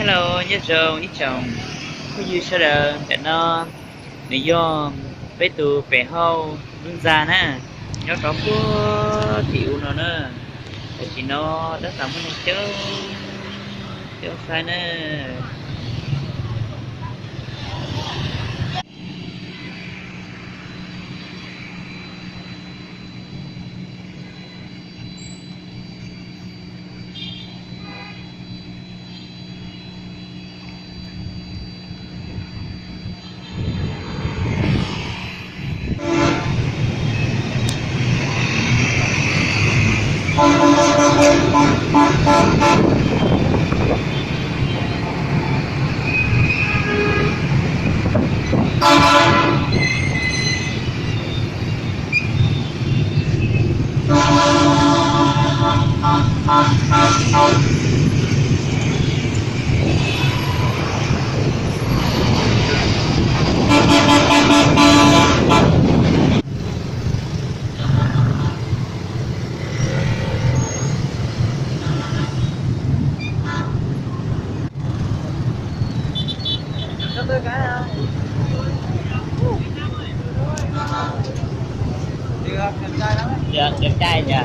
Hello, nyob zoo ib tsoom phooj ywg sawv daws. Ntawm no nws yog peb tus pem hauj lub ntxa na, nyob rau puag tim u no na. Tam sim no tab tom muaj neeg coob coob saib na. Cai kìa.